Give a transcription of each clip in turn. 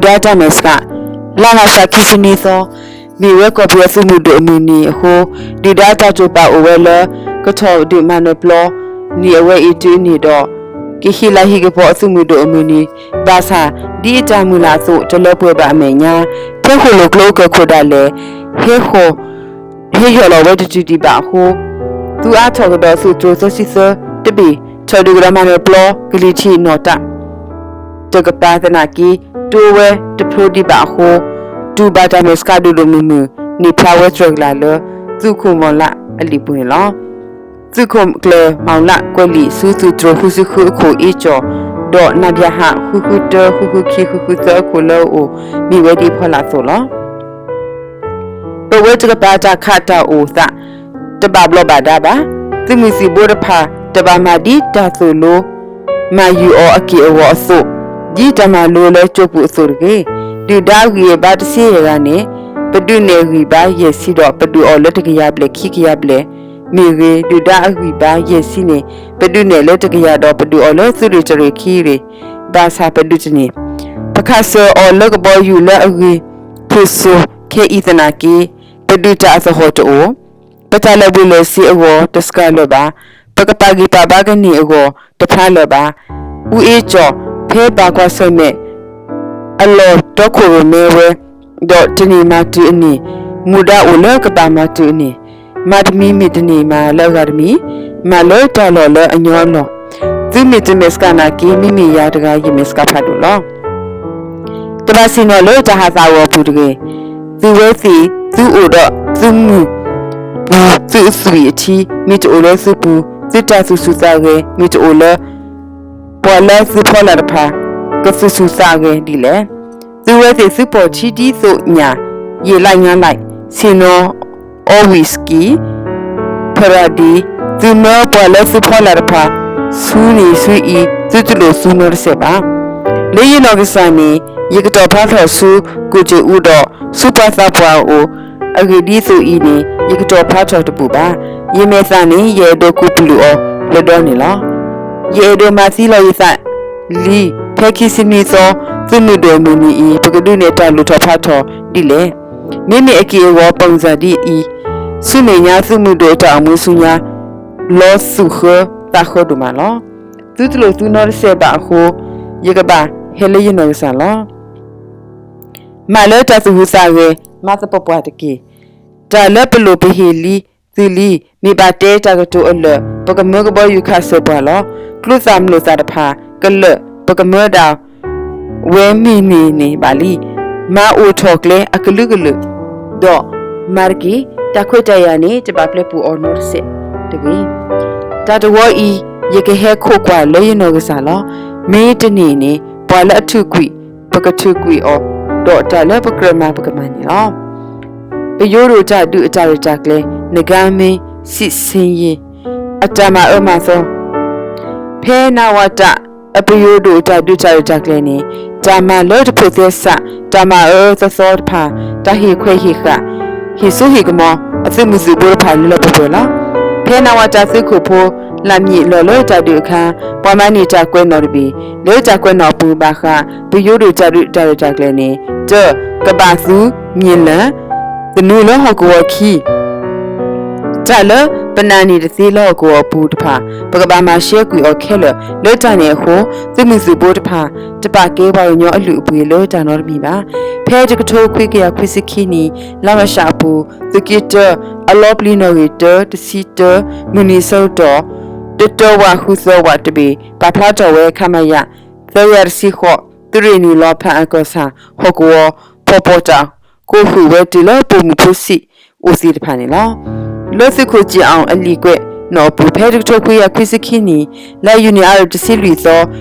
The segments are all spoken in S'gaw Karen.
ဒုၣ်ဒါတၢ်မဲာ်ဆှး လါမးရှးခံဆံနွံသီ မ့ၢ်ဝဲကီၢ်ပယီၤသုးမုၢ်ဒိၣ်အမုၢ်နံၤအဃိ ဒုၣ်ဒါတၢ်တိာ်ပာ်အိၣ်ဝဲလၢ ကထီၣ်ဒုးမၤနၢၤပျီ နံၣ်အဝဲအံၤတုၤအနံၣ်ဒီး ကဟ့ၣ်လၤဟ့ၣ်ကပီၤအသုးမုၢ်ဒိၣ်အမုၢ်နံၤ ဘၣ်ဆၣ် ဒ်အတၢ်မုၢ်လၢ်အသိး တလၢပှဲၤဘၣ်အမဲာ်ညါ ဖဲဃိၣ်လိာ်ကျိအကၢၢ်ခိၣ်ဒၣ်လဲာ် ဟဲဃီၤ ဟဲယီၢ်လီၤဝဲတတုၤဒံးဘၣ်အဃိ သုးအါထီၣ်ကဒီးသုးတြိၤသၢဆံသၢ တဘ့ၣ် ထီၣ်ဒုးကဒီးမၤနၢၤပျီ ကလံၤထံးနီၣ်တၢ် တကပၤသနာ်က့ တိဝဲတဖျိဒံးဘၣ်အဃိ တူၢ်ဘၣ်တၢ်မဲာ်ဆှးဒိၣ်ဒိၣ်မုၢ်မုၢ် န့ၢ်ဖျါဝဲတြဲၤကလာ်လၢ သုးခိၣ်မီၤလးအလံာ်ပူၤန့ၣ်လီၤ. သုးခိၣ်ကျၢၢ်မီၤလးကွဲးလံာ်ဆူသုးတြိၤဃုဆံဃုအခိၣ်အ့ကၠီၣ် ဒီးနါဘၠၣ်ဟး ဃုဃုတၢ ဃုဃုခံ ဃုဃုသၢအခိၣ်လၢအအိၣ် မ့ၢ်ဝဲဒ်အဖီလာ်အသိးလီၤ. ပဝဲတကပၤတၢ်ခးတၢ်အိၣ်သး တဘၣ်ဘျီးဘၣ်ဒါဘၣ်. သုးမုၢ်သံၣ်ဘိတဖၣ် တဘၣ်မၤဒ်တၢ်သိၣ်လိ မၤယုာ်အီၤအက့ၢ်အဂီၤအသိး, ဒ်တၢ်မၤလိလၢကၠိပူၤအသိးတဂ့ၤ. ဒုၣ်ဒါအဂံၢ်အဘါတဆံယဲၢ်ဂၤန့ၣ် ပဒုးနဲၣ်ဂံၢ်ဘါယဲၢ်ဆံဒီး ပဒုးအီၤလၢတကယၤဘျဲၣ်ခံကယၤဘျဲၣ်မ့ၢ်ဂ့ၤ, ဒုၣ်ဒါအဂံၢ်ဘါယဲၢ်ဆံန့ၣ် ပဒုးနဲၣ်လၢတကယၤဒီး ပဒုးအီၤလၢသုးရ့ၣ်တရ့ၣ်ခံရ့ၣ်, ဘၣ်ဆၣ်ပဒုးတန့ၢ်. ပခးစၢၤအီၤလၢကဘီယူၤလၢအဂ့ၤဖုၣ်စိၤခဲအံၤသနာ်က့ ပဒုးတၢ်အသဟီၣ်တအိၣ်, ပတၢ်လဲၤဘှ့ၣ်လဲၤဆ့အဂီၢ်တစှၤလၢၤဘၣ်, ပကပာ်ဂံၢ်ပာ်ဘါကန့ၢ်အဂီၢ်တဖျါလၢၤဘၣ်. အူအ့ကၠီၣ် ဖဲဘၣ်ကွၢ်ဆၢၣ်မဲာ် အလီၢ်တီခိၣ်ရိၣ်မဲဝဲ, ဒီးတန့ၢ်မၤတုၤအန့ၣ်, မူဒါအိၣ်လၢကဘၣ်မၤတုၤအန့ၣ်, မၤတမံၤမ့ၢ်တန့ၢ်မၤလၢအဂၤတမံၤ, မၤလၢတၢ်လီၢ်လၢအညီအလီၢ်. သုမ့ၢ်တမဲာ်ဆှးနာ်က့ မ့မ့ၢ်ယၤတဂၤ ယမဲာ်ဆှးဖးဒိၣ်လီၤ. တဘၣ်ဆ့ၣ်နီၤလၢတၢ်ဟးသးအဂီၢ်အပူၤတဂ့ၤ. သုဝဲသ့ၣ်သုအိၣ်ဒီးသုမုၢ်ပူၤ သုအသွံၣ်အထံ မ့ၢ်တအိၣ်လၢသုပူၤ, သုတၢ်သူၣ်ဆူၣ်သးဂဲၤ မ့ၢ်တအိၣ်လၢ ပှၤလၢသုဖီလာ်တဖၣ် ကသူၣ်ဆူၣ်သးဂဲၤဒ်လဲၣ်. သုဝဲသ့ၣ်သုပိာ်ထံဒ်သိးညၣ် ယံာ်လါညါလါ, ဆ့ၣ်နီၤ အီဝံၣ်စကံ ဖရၤဒံ, သုမၢပှၤလၢသုဖီလာ်တဖၣ် ဆူနံၤဆူအံၤ သုတလိၣ်သူနီတစဲးဘၣ်. လၢယနီၢ်ကစၢ်န့ၣ် ယကတီၢ်ဖျါထီၣ်ဆူ ကိၣ်စ့ၣ်အူဒီး ဆူပှၤသးပှၢ်အအိၣ်, အဂ့ၢ်ဒ်သိးအံၤန့ၣ် ယကတီၢ်ဖျါထီၣ်တဘူၣ်ဘၣ်. ယမဲာ်သၣ်န့ၣ် ယအဲၣ်ဒိးကူးပလုၢ်အီၤလၢဒီန့ၣ်လီၤ. ယအဲၣ်ဒိးမၤသံလီၤယသးလံ ဖဲခံဆံနွံသီ သုးမုၢ်ဒိၣ်အမုၢ်နံၤအံၤ ပကဒုးနဲၣ်တၢ်လူၤထီၣ်ဖးထီၣ်ဒ်လဲၣ်. မ့မ့ၢ်အက့ၢ်အဂီၤ ပိၣ်စၣ်ဒ်အံၤ, ဆူမဲာ်ညါသုးမုၢ်ဒိၣ်အတၢ်အိၣ်မူဆူညါ လီၤသူၣ်ဃၢသးဃၢဒိၣ်မးလီၤ. သုတလိၣ်သူနီတစဲးဘၣ်အဃိ ယကဘၣ်ဟဲလၢယနီၢ်ကစၢ်လီၤ. မၤလၢတၢ်သူၣ်ဟူးသးဂဲၤ မၤသပှၢ်ပှၢ်တက့ၢ်. တၢ်လၢပလိၣ်ပဟ့ၣ်လံသုလံ, မ့ၢ်ဘၣ်တဲတၢ်ကတိၤအလၢာ် ပကမၢကဘီယူၤခးစၢၤပှၤလီၤ. ကျိသၣ်မလိၣ်သၣ်တဖၣ်ကလၢာ် ပကမၢဒၣ်ဝဲမ့ၢ်န့ၢ်န့ၣ်ဘၣ်လံ. မၤအိၣ်ထီၣ်ကျဲအကလုာ်ကလုာ်, ဒီးမၤတက့ၢ်. တၢ်ခွဲးတၢ်ယာ်န့ၣ် တဘၣ်ပျဲပူၤအီၤနီတစဲးတဂ့ၤ. တၢ်တဝီအံၤ ယကဟဲခိးကွၢ်လၢယနီၢ်ကစၢ်လီၤ. မ့ၢ်တန့ၢ်န့ၣ် ပှၤလၢအထုးကွံာ် ပကထုးကွံာ်အီၤ, ဒီးတၢ်လၢပကြၢးမၤပကမၤန့ၣ်လီၤ. ပယိၤဒိၣ်တၢ်ဒုးအတၢ်ရဲၣ်တၢ်ကျဲၤ နကါမ့ၢ်စံးဆ့ယ့ၣ် အတၢ်မၤအၢမၤသီ ဖဲနဝတ အပယိၤဒိၣ်တၢ်ဒုးတၢ်ရဲၣ်တၢ်ကျဲၤန့ၣ် တၢ်မၤလၢတဖိးသဲစး တၢ်မၤအၢအၢသီသီတဖၣ် တၢ်ဟ့ၣ်ခွဲးဟ့ၣ်ဃာ် ဟ့ၣ်စိဟ့ၣ်ကမီၤ အသုးမုၢ်သံၣ်ဘိတဖၣ်လၢလၢပှဲၤပှဲၤလီၤ. ဖဲနဝတသုးခိၣ်ဖိ လၢမံၣ်လီၤလၢတၢ်ဒုးအခါ ပှၤမၤန့ၢ်တၢ်ကွဲးနီၣ်တဘ့ၣ် လၢတၢ်ကွဲးနီၣ်အပူၤဘၣ်ဃး ပယိၤဒိၣ်တၢ်ဒုးတၢ်ရဲၣ်တၢ်ကျဲၤန့ၣ် တၢ ကဘၣ်သူ မံၣ်လၢၣ် သနူလၢဟီၣ်ကဝီၤခံ တၢ်လၢပနာ်န့ၢ်တသ့လၢဟီၣ်ကဝီၤအပူၤတဖၣ် ပကဘၣ်မၤရှဲကွံာ်အီၤခဲလၢာ်. လၢတၢ်န့ၣ်အဃိ သုးမုၢ်သံၣ်ဘိတဖၣ် တပာ်ကဲပှၤကညီအလုၢ်အပှ့ၤလၢတၢ်နီတမံၤဘၣ်. ဖဲတကထိခွံကယၤခွံဆံခံနံၣ် လါမၢ်ၡးအပူၤ သုးက့တၢ အလီပျံၤနီၣ်ဂံၢ်တၢ တဆံတၢ မုၢ်နံၤဆၢကတီၢ် တတၢဝးဃုသၢဝးတဘ့ၣ် ပာ်ဖျါထီၣ်ဝဲ ခမရ သၢကယၤတဆံဃိး သုးရ့ၣ်နုာ်လီၤဖးအကီၢ်ဆၣ် ဟီၣ်ကဝီၤ ဖီၣ်ပီၣ်တၢ် ကိးဃုာ်ဝဲတုၤလၢပိာ်မုၣ်ဖိစံာ်အိၣ်သ့ၣ်တဖၣ်န့ၣ်လီၤ. လၢသုးခိၣ်စ့ၣ်အီၣ်အလံာ်ကွဲးနီၣ်အပူၤ ဖဲတကထိခွံကယၤခွံဆံခံနံၣ် လါယူၤနံၣ်အါရံၤတဆံလွံၢ်သီ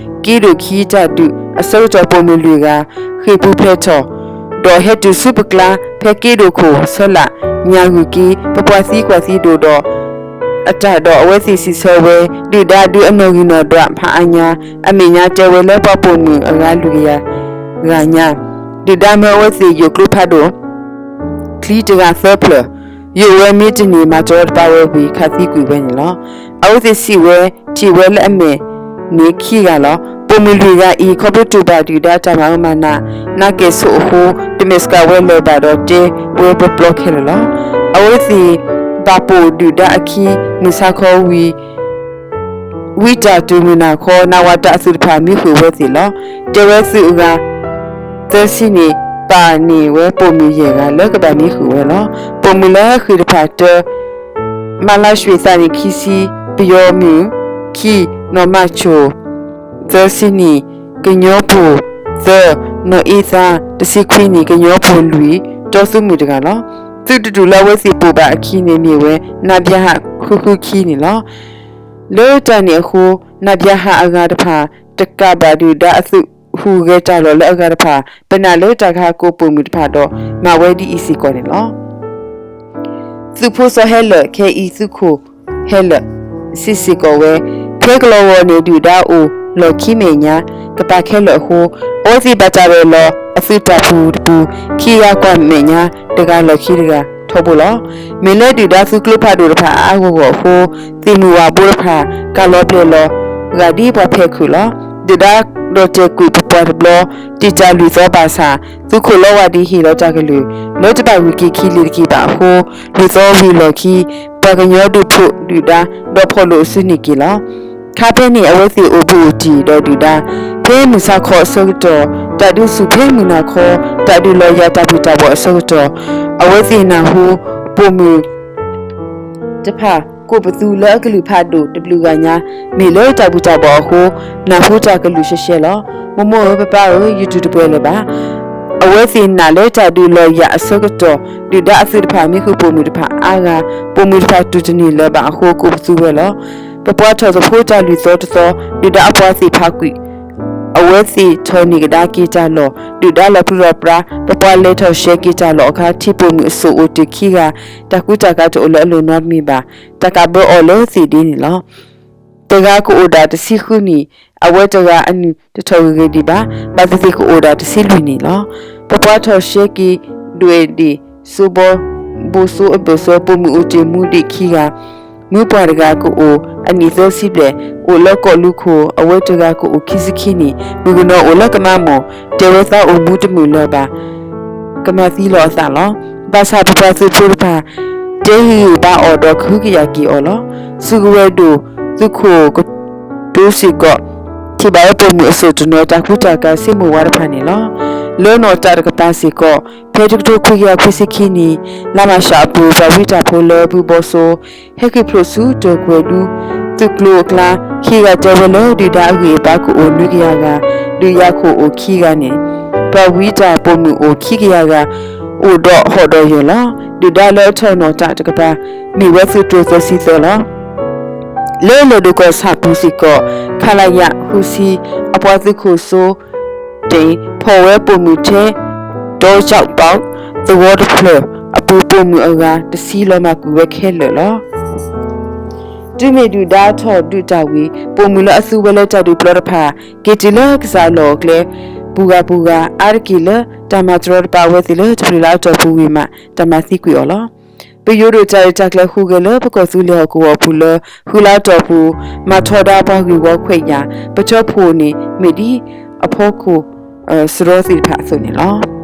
က့ဒိၣ်ခံတၢ်ဒုးအဆၢကတီၢ် ပိာ်မုၣ်လွံၢ်ဂၤ ဃ့ၢ်ပူၤဖျဲးထီၣ် ဒီးဟဲတုၤဆူပကျါ ဖဲက့ဒိၣ်ခိၣ်ဆၢလာ် ညၣ်ဂုၢ်က့ ပပှၤသံကွၢ်သံဒိၣ်ဒီး အတၢ်ဒီးအဝဲသ့ၣ်စံးဆၢဝဲ ဒုၣ်ဒါဒုးအနီၣ်ဂံၢ်နီၣ်ဒွးဖးအါညါ အမဲာ်ညါတဲဝဲလၢပှၤပိာ်မုၣ်အဂၤလွံၢ်ကယၤဂၤညါ ဒုၣ်ဒါမၢအဝဲသ့ၣ်ယိာ်ကျိဖးဒိၣ် ချံတဂၤသၢဖျၢၣ် ယိာ်ဝဲမ့ၢ်တန့ၢ်မၤတရီတပါဝဲဝံၤ ခးသံကွံာ်ဝဲန့ၣ်လီၤ. အဝဲသ့ၣ်စံးဝဲ ထံၣ်ဝဲလၢအမဲာ်န့ၣ်ခံဂၤလီၤ. ပိ မုၢ်လွံၢ်ဂၤအံၤ ခီဖျိတူၢ်ဘၣ်ဒုၣ်ဒါတၢ်မၤအၢမၤနး နါကဲၣ်ဆိးအဃိ တမ့ၢ်စှၤဝဲလၢၤဘၣ်ဒီး တဲဝဲပျီပျီခဲလၢာ်လီၤ. အဝဲသ့ၣ် ဘၣ်ပိာ်ဒုၣ်ဒါအခံ မုၢ်ဆါခီဝံၤ ဝံတၢ်တုၤမုၢ်နၤခီ နးဝးတၢ်အသုးတဖၣ်မံဃုာ်ဝဲသ့ၣ်လီၤ. တဲဝဲသုးအဂၤ သၢဆံန့ၣ် ပာ်န့ၢ်ဝဲပိာ်မုၣ်ယဲၢ်ဂၤလၢကဘၣ်မံဃုာ်ဝဲလီၤ. ပိာ်မုၣ်လၢဟဲဃ့ၢ်တဖၣ် တၢ မလါရွှ့ၣ်သးန့ၣ် ခံဆံ, ပယီၤမုၣ် ခံ, နီၢ်မၢ်ဆိၣ် သၢဆံနံၣ်, ကညီပိာ် သၢ, နီၢ်အ့သါ တဆံခွံနံၣ်, ကညီပိာ်လွံၢ်, တီသူမုၣ်တဂၤလီၤ. သုးတဒူၣ်လၢအဝဲသ့ၣ်ပိာ်ဘၣ်အခံန့ၣ်မ့ၢ်ဝဲ နါဘျါဟး ဃုဃုခံန့ၣ်လီၤ. လၢတၢ်န့ၣ်အဃိ နါဘျါဟးအဂၤတဖၣ် တကးဘၣ်ဒုၣ်ဒါအသုးဟူးဂဲၤတၢ်လီၢ်လၢအဂၤတဖၣ် ပနာ်လၢတၢ်ကဟးကိးပိာ်မုၣ်တဖၣ်ဒီး မၤဝဲဒ်အံၤစ့ၢ်ကီးန့ၣ်လီၤ. သုးဖိစီၤဟဲလၢာ် ခဲအံၤသုးခိၣ်ဟဲလၢာ် စံးစ့ၢ်ကီးဝဲ ဖဲကလီၤဂီၤန့ၣ်ဒုၣ်ဒါအိၣ်လီၢ်ခံမဲာ်ညါ ကပၤခဲလၢာ်အဃိ အဝဲသ့ၣ်ဘၣ်တၢ်ရဲၣ်လီၤအသုးတၢ်ပူၤတပူၤ ခံဂၤကွၢ်မဲာ်ညါ တဂၤလီၢ်ခံတဂၤထီဘိလီၤ. မ့ၢ်လၢဒုၣ်ဒါသုးကျိဖးဒိၣ်တဖၣ်အါအါဂီၢ်ဂီၢ်အဃိ သ့ၣ်မုၢ်ဝၣ်ဘိတဖၣ် ကးလီၤပျဲၢ်လီၤဂာ်ဒ်ပှၤဖဲးခုးလီၤ. ဒုၣ်ဒါဒီၣ်တဲာ်ကွံာ်ပပှၤတဘျီ တံာ်တာ်လွံၢ်သီဘၣ်ဆၣ် သုးခိၣ်လီဝါဒံဟ့ၣ်လီၤတၢ်ကလုၢ် လၢတဘၣ်ဂုၤက့ၤခံလံၤတက့ၢ်ဘၣ်အဃိ လွံၢ်သီဝံၤအလီၢ်ခံ ပှၤကညီဒုးဖှိၣ်ဒုၣ်ဒါ ဒီးဖီၣ်လိာ်အစုန့ၢ်က့ၤလီၤ. ခါဖဲန့ၣ် အဝဲသ့ၣ်အိၣ်ဘူးအိၣ်တံၢ်ဒီးဒုၣ်ဒါ ဖဲမုၢ်ဆါခီအဆၢကတီၢ် တၢ်ဒုးဆူၣ်ဖဲမုၢ်နၤခီ တၢ်ဒုးလီၤယၤတၢ်ဘံၣ်တၢ်ဘၢအဆၢကတီၢ် အဝဲသ့ၣ်နၢ်ဟူ ပိာ်မုၣ် တဖၣ်ကိးပသူလၢအကလုၢ်ဖးဒိၣ်တဘျုးဂၤညါ မ့ၢ်လၢတၢ်ဘူၣ်တၢ်ဘီၣ်အဃိ နၢ်ဟူတၢ်ကလုၢ်ရှဲရှဲလီၤ. မိၢ်မိၢ်ဧၢ ပၢ်ပၢ်ဧၢ ယတူၢ်တပှဲၤလၢၤဘၣ်. အဝဲသ့ၣ်နာ်လၢတၢ်ဒုးလီၤယၤအဆၢကတီၢ် ဒုၣ်ဒါအသုးတဖၣ်မံဃုာ်ပိာ်မုၣ်တဖၣ်အါဂၤ ပိာ်မုၣ်တဖၣ်တူၢ်တန့ၢ်လၢၤဘၣ်အဃိ ကိးပသူဝဲလီၤ. ပပှၤထီၣ်သဖှိတၢ်လွံၢ်သီတသီ ဒုၣ်ဒါအပှၤသ့ၣ်ဖးကွံာ် အဝဲသ့ၣ်ထီၣ်န့ၢ်ကဒါက့ၤတၢ်လီၢ် ဒုၣ်ဒါလီၤပြံလီၤပြါ ပပှၤလဲၤထီၣ်ရှဲက့ၤတၢ်လီၢ်အခါ ထံၣ်ပိာ်မုၣ်အစိၣ်အိၣ်တ့ၢ်ခံဂၤ တၢ်ကူတၢ်ကၤတအိၣ်လၢအလိၤနီတမံၤဘၣ်. တၢ်ကးဘၢအီၤလၢသ့ၣ်ဒ့န့ၣ်လီၤ. တဂၤကအိၣ်ဒၣ်တဆံဃုနံၣ်, အဝဲတဂၤအနုၢ်တထီၣ်ဂ့ၤဂ့ၤဒံးဘၣ်, ဘၣ်သ့ၣ်သ့ၣ်ကအိၣ်ဒၣ်တဆံလွံၢ်နံၣ်လီၤ. ပပှၤထီၣ်ရှဲက့ၤဒွဲၣ်ဒ့ၣ်စိဘီ ဘိၣ်စိအဘၢၣ်စၢၤ ပိာ်မုၣ်အိၣ်တ့ၢ်မူဒ့ၣ်ခံဂၤ, မုၢ်ပှၢ်တဂၤကအိၣ်အနံၣ်သၢဆံဘျဲၣ်, အိၣ်လၢကီၢ်လူခိၣ်, အဝဲတဂၤကအိၣ်ခံဆံခံနံၣ်, မုၣ်ကနီၤအိၣ်လၢကမါမိၢ်, တဲဝဲသးအိၣ်မူတမုာ်လၢၤဘၣ် ကမၤသံလီၤအသးလီၤ. ဘၣ်ဆၣ်ပပှၤသုးဖိတဖၣ် တဲဟုၣ်ဘါအီၤဒီးကဟုကယာ်က့ၤအီၤလီၤ. စုကဝဲၤဒိၣ်သုးခိၣ်ကတိၤစ့ၢ်ကီး ထံၣ်ဘၣ်ဝဲပိာ်မုၣ်အစိၣ်တနီၤ တၢ်ကူတၢ်ကၤဆ့မိၣ်ဝါတဖၣ်န့ၣ်လီၤ. လၢနီၢ်တၢ်တကပၤစ့ၢ်ကီး ဖဲတကထိခွံကယၤခွံဆံခံနံၣ် လါမးရှးအပူၤ ပှၤဝံတၢ်ဖိလၢဘုဘီစိ ဟဲဃ့ၢ်ဖျိးဆူတၢၢ်ကွဲၤဒူ သုးကျိၤအကျါ ခံဂၤတဲဝဲလၢဒုၣ်ဒါအဂံၢ်အဘါကအိၣ်နွံကယၤဂၤ, ဒုးယၤခိၣ်အိၣ်ခံဂၤန့ၣ် ပှၤဝံတၢ်ပိာ်မုၣ်အိၣ်ခံကယၤဂၤ အိၣ်ဒီးဟီၣ်ဒီးယၢၢ်လီၤ. ဒုၣ်ဒါလၢအထီၣ်နီၢ်တၢ်တကပၤ မ့ၢ်ဝဲသုးကျိၤသၢဆံသၢလီၤ. လၢလၢၢ်ဒိၣ်ကီၢ်ဆၣ်ပူၤစ့ၢ်ကီး ခလရ ဃုဆံ အပှၤသုးခိၣ်စိ တ့ၢ် ဖီၣ်ဝဲပိာ်မုၣ်ထဲ တီကၠီၣ်ပီၣ် သဝီတဖျၢၣ်အပူၤ ပိာ်မုၣ်အဂၤတဆံလီၤမၢ်ကွံာ်ဝဲခဲလၢာ်လီၤ. တုၤမ့ၢ်ဒုၣ်ဒါထီၣ်ဒုးတၢ်ဝံၤ ပိာ်မုၣ်လၢအသူဝဲလၢတၢ်ဒုးပျီတဖၣ် က့ၤတုၤလၢကစၢ်အလီၢ်အကျဲ ပူၤဂၤပူၤဂၤ အါတက့ၢ်လၢတၢ်မၤတရီတပါအဝဲသ့ၣ်လၢတချုးလၢအတီၢ်ပူၤဝံၤမး တၢ်မၤသံကွံာ်အီၤလီၤ. ပယိၤဒိၣ်တၢ်ရဲၣ်တၢ်ကျဲၤဟူးဂဲၤလၢပကီၢ်သူလ့ၤဟီၣ်ကဝီၤအပူၤလၢ ဃုလါအတီၢ်ပူၤ မၤထီဒါပှၤဂ့ၢ်ဝီခွဲးယာ် ပထၢဖှိၣ်န့ၣ် မ့ၢ်ဒ်အဖီခိၣ်စရီသ့ၣ်တဖၣ်အသိးန့ၣ်လီၤ.